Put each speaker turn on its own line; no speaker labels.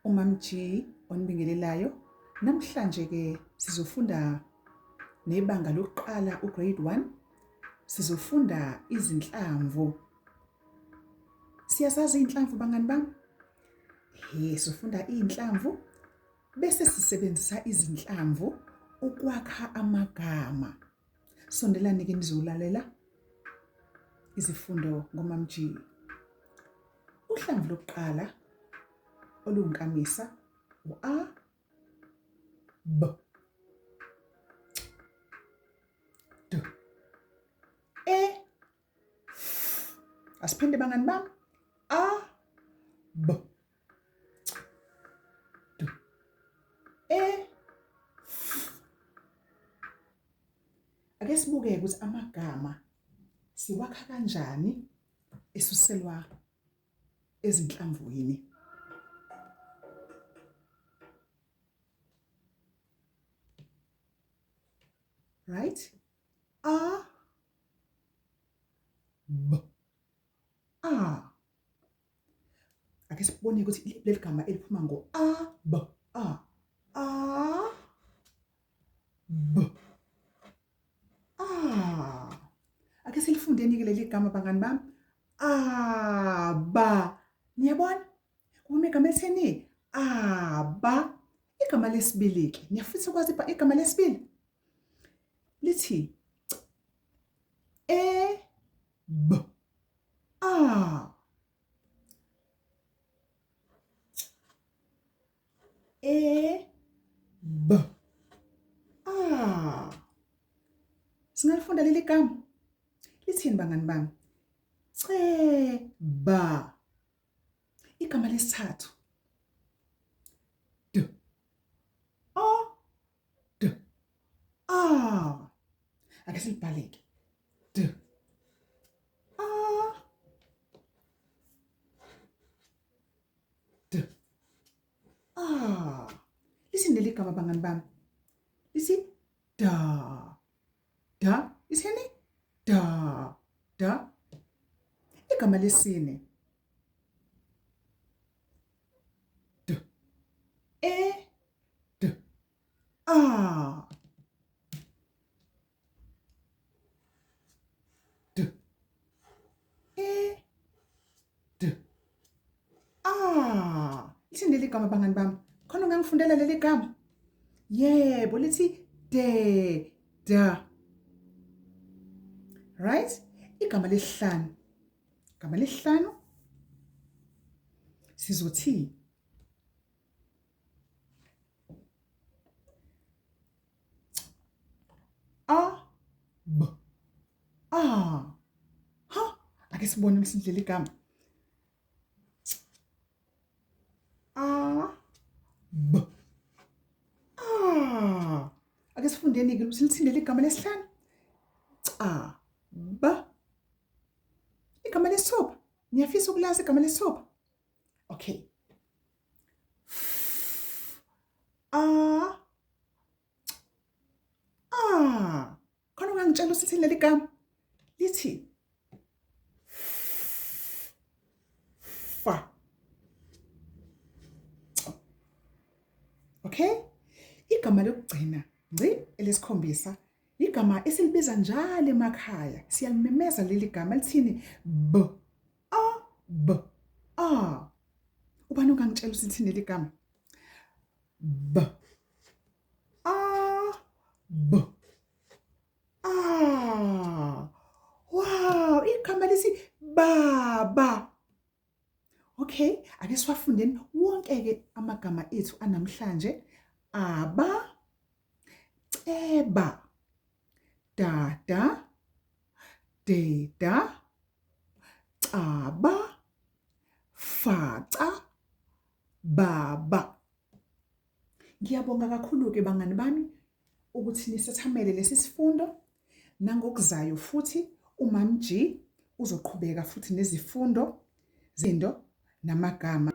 UMam G onibingelelayo. Namhlanje ke sizofunda nebanga lokuqala ugrade 1. Sizofunda izinhlamvu. Siyazazi izinhlamvu bangani bami? He, sizofunda izinhlamvu bese sisebenzisa izinhlamvu ukwakha amagama. Sondelani ke nizolalela izifundo ngoMam G. Uhlamvu lokuqala oluwunkamisa u-A B C D E F. Asiphinde bangani bami. A B C D E F. Ake sibuke ukuthi amagama siwakha kanjani esuselwa ezinhlamvwini. Right? A B A. Ake sibone ukuthi iliphi leli gama eliphuma ngo A B A. A B A. Ake silifundeni ke leli gama bangani bami. Aba. Niyabona? Kuphuma igama elitheni? Aba. Igama lesibili ke. Niyafisa ukwazi igama lesibili? Lithi C E B A. E B A. Singalifunda leli gama. Lithini bangani bami? Ceba. Igama lesithathu. D O D A. Ake silibhaleke. D A D A. Lithini leli gama bangani bami? Lithi da. Da. Lithini? Da. Da. Igama lesine. D E D A. D E D A. Lithini leli gama bangani bami? Khona ungangifundela leli gama? Yebo, lithi de da. Right? Igama lesihlanu. Igama lesihlanu sizothi A B A. Ha, ake sibone ukuthi leli gama. A B A. Ake sifundeni ke ukuthi lithini leli gama lesihlanu. C B. Igama lesithupha. Niyafisa ukulazi igama lesithupha? Okay. F A A. Khona ungangitshela ukuthi leli gama lithi fa. Okay? Igama lokugcina ngci elesikhombisa igama esilibiza njalo emakhaya siyalimemeza leli gama lithini b a b a. Ubani ongangitshela ukuthi lithini leli gama? B A B A. Wow, igama lithi baba. Okay, ake siwafundeni wonke ke amagama ethu anamhlanje. Aba, ceba, dada, deda, caba, faca, baba. Ngiyabonga kakhulu-ke bangani bami ukuthi nisethamele lesi sifundo nangokuzayo futhi uMam G uzoqhubeka futhi nezifundo zindo namagama.